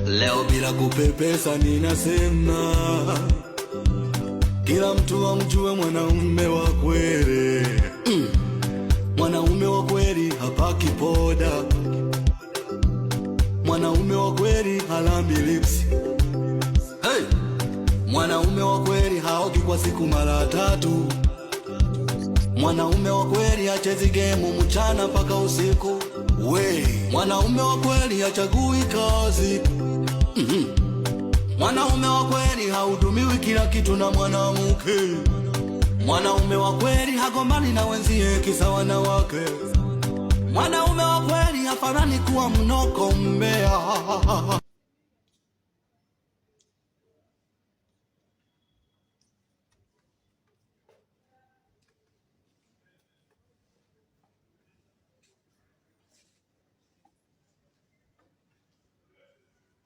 Leo bila kupepesa ninasema kila mtu amjue mwanaume wa kweli. Mwanaume wa kweli hapaki poda, mwanaume wa kweli halambi lips. Hey! Mwanaume wa kweli haogi kwa siku mara tatu. Mwanaume wa kweli hachezi gemu mchana mpaka usiku. We, mwanaume wa kweli hachagui kazi. Mwanaume wa kweli hahudumiwi kila kitu na mwanamke. Mwanaume wa kweli hagombani na wenzie kisa wanawake. Mwanaume wa kweli hafanani kuwa mnoko mbea.